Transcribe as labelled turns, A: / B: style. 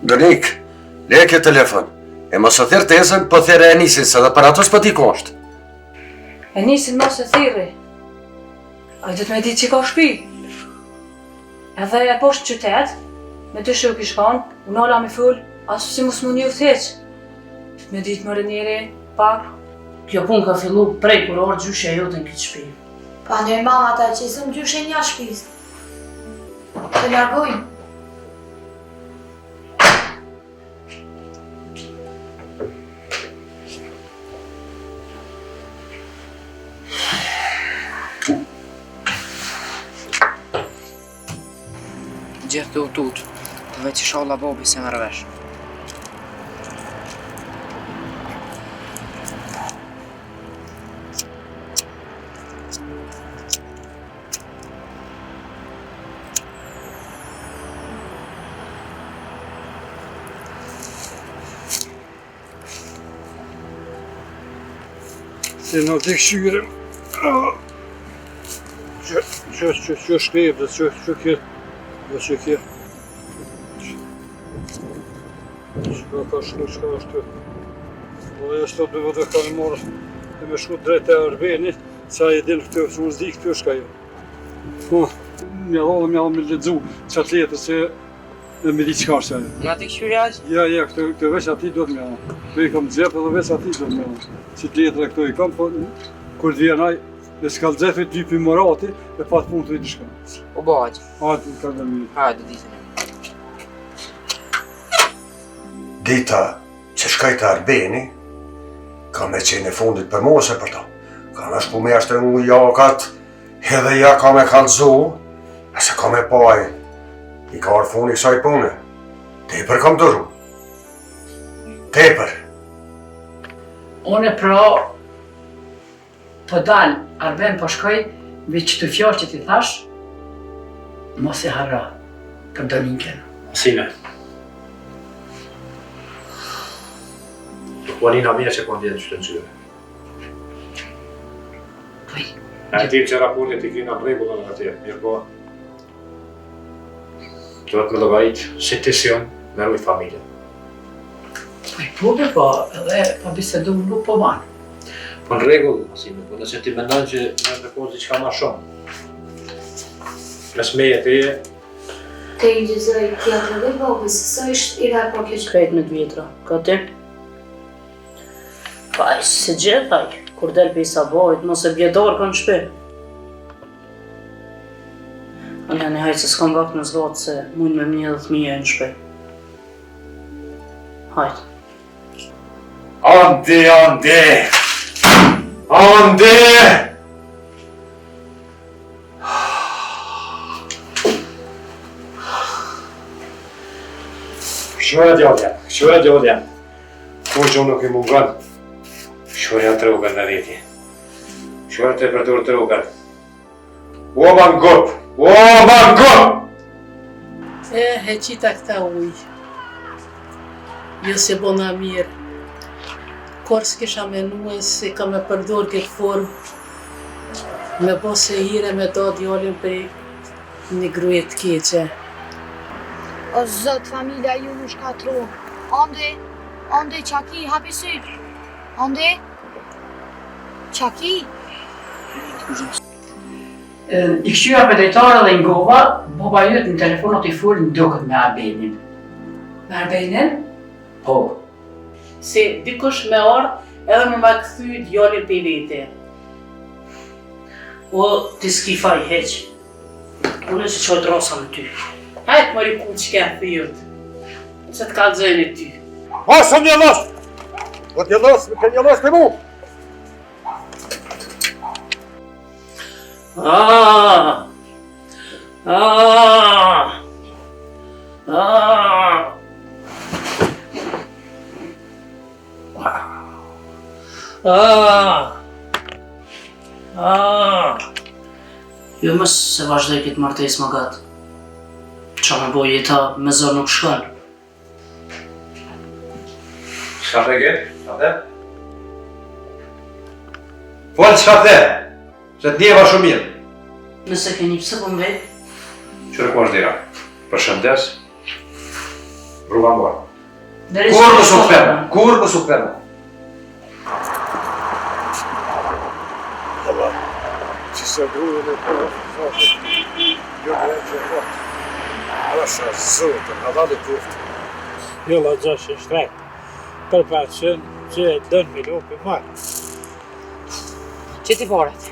A: Donik, le këtë telefon. E mos e thirr tezën, po thirre Enisin, se dhe për ato s'po di ku është.
B: Enisin mos e thirri. Ai do të me ditë që ka shpi. Edhe e poshtë qytet, me të shok i shkon, u nala me fol, as si mos më njoft hiç. Do të me ditë more njeri, pak.
C: Kjo punë ka fillu prej kur ardh gjyshja jote në këtë shpi.
D: Po andaj mama ta qesëm gjyshen jashtë shpisë. Të largojmë.
E: Gjithë të u tutë, të veç ishalla babi s'e merr vesh.
F: Se në të këshyrëm. Që, që, që, që shkrep dhe që, që kjo, dhe që kjo. Çka ka shku, çka është Po e është të dhe ka me marrë e me shku drejt e Arbeni, sa e din këtu, se unë s'di këtu shka jo. Po, me dhollë, me dhollë me lexu, qatë letër se e me di çka është ajo.
E: Nga të këshyri aq?
F: Ja, ja, këto, këto veç ati do të me dhollë. Këto i kam xhep edhe veç ati do të me dhollë. Që të letër këto i kam, po kur të vjen ai, dhe s'ka lexu të lypi morati, e pa të punë të i dishka.
E: U bo aq.
F: Hajde, më ka dhe mirë.
E: Hajde, ditën.
A: Dita që shkoj te Arbeni, ka me qenë e fundit për mua ose për to. Ka me shku me jashtë e jakat, edhe ja ka me kallzu, e se ka me pa ai. I ka ardhë funi kësaj pune. Tepër kam duru. Tepër.
C: Unë pra, Po dal, Arben po shkoj, veç qëto fjalë që t'i thash, mos e harro për Donikën.
G: Sime. Nuk po nina mirë që po ndjenë që të në qyre.
C: Po,
G: E dim që raportet i kena në rregull në atje, mirë po. Duhet me llogarit si ti si unë me rujt familjen.
C: Po po be, po, edhe pa bisedu nuk po ban.
G: Po në rregull, Masime, po nëse ti mendon që me me pas diçka ma shumë. Mes meje teje,
D: Të i gjëzoj, t'ja të dhe babës, se është i ra po kjo që...
C: Krejt me të vjetra, ka ti? Pa, se gjithë aj, kur del prej sabahit, mos e bje dorë në shpi. Unë janë hajt se s'kam vakt me zgatë se mujnë me mni edhe thmija në shpi. Hajt.
A: Andi, Andi! Andi!
G: Kqyre djalja, kqyre djalja. Kurgjo nuk i mungon. Kqyre drogën me veti. Kqyre tu e përdor drogën.
A: O mangup! O mangup!
H: E, e qita këta ujë. Jo se bona mirë. Kurrë s'kisha menue se ka me përdor këtë formë. Me bo sehire me da djalin prej një gruje të keqe.
D: O zot, familja ju më shkatru. Andi, Andi, qa ki, hapi sytë. Andi, Qa ki?
C: I kqyra për dritare dhe ngova, baba jyt në telefon tu fol më duket me Arbenin.
B: Me Arbenin?
C: Po.
H: Si dikush me ardh edhe me ma kthy djalin prej vete.
C: O, ti s'ki faj hiq. Unë që qoj drasa me ty.
H: Hajt mori kuçka e thiut. Se të kallzojnë ty.
A: Mos më njëllos! Po të njëllos, të njëllos me mu!
C: Ah! Ah! Ah! Ah! Ah! Jo mos se vazhdoj këtë martesë më gatë. Qa me bo jeta me zor nuk shkon.
G: Çka the ke? Çka the? Fol çka the? Se të ndjeva shumë mirë.
C: Nëse keni pse po më vet?
G: Qyre ku është dera? Përshëndes. Rruga mbarë. Kurrë mos u kthe, kurrë mos u kthe.
F: Valla, që se grujën e po, fakët, jo në që e po. Rasha, zotën, halal e koftë.
I: Jo, la gjashë e shtrejt. Për pa qenë, që e dënë me lopë e marrë.
E: Që ti varet?